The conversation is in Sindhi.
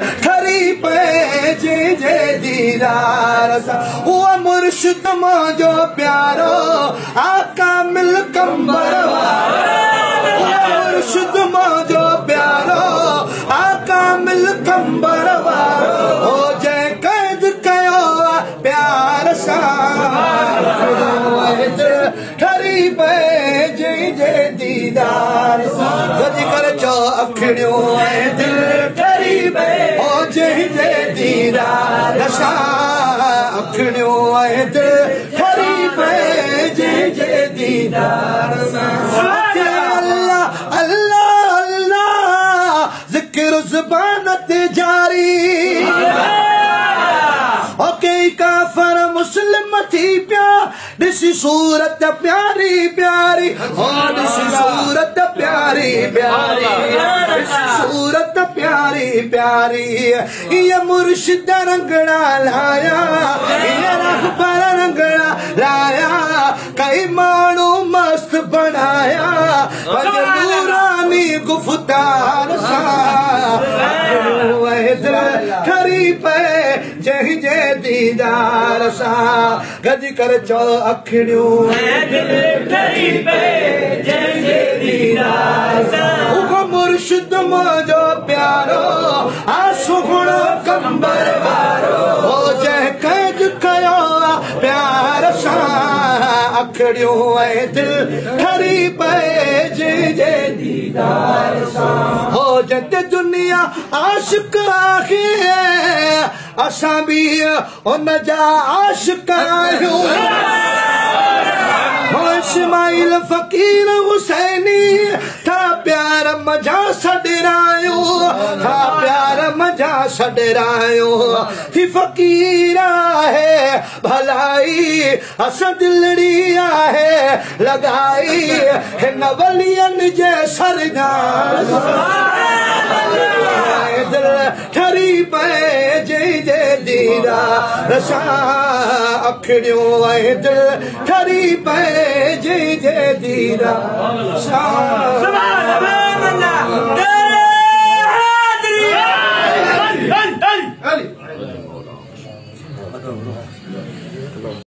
ٺري پئي جنهن جي ديدار سان. اهو مرشد منهنجو پيارو آ ڪامل قمبر وارو. اهو مرشد منهنجو پيارو آ ڪامل قمبر وارو. هو جنهن قيد ڪيو آ پيار سان. ٺري پئي جنهن جي ديدار سان. گڏ ڪري چئو، اکڙيون ۽ دل ٺري پئي هو جنهن جي ديدار سان. اکڙيون ۽ دل ٺري پئي جنهن جي ديدار سان. الله الله الله ذڪر زبان تي جاري. او ڪئي ڪافر مسلم ٿي پيا ڏسي صورت پياري پياري. هو ڏسي صورت پياري پياري، ڏسي صورت پياري پياري. اها مرشد رنگڙا لايا، اها رهبر رنگڙا لايا، ڪئي ماڻهو مست بڻايا پنهنجي نوراني گفتار سان. دل ٺري پئي جنهن جي ديدار سان. گڏ ڪري چئو، اکڙيون دل ٺري پئي جنهن جي ديدار سان. اهو مرشد منهنجو پيارو آ سهڻو قمبر وارو. هو جنهن قيد ڪيو آ پيار سان. اکڙيون ۽ دل ٺري پئي جنهن جي ديدار سان. هو جنهن تي دنيا عاشق آهي، اسان به ان جا عاشق آهيون. هو اسماعيل فقير حسيني ٿا پيار منجهان سڏرايون، ٿا پيار منجهان سڏرايون. ٿي فقير آهي ڀلائي، اسان دلڙي آهي لڳائي هن ولين جي سرگار. دل ٺري پئي جنهن جي ديدار سان. اکڙيون ۽ دل ٺري پئي جنهن جي ديدار سان.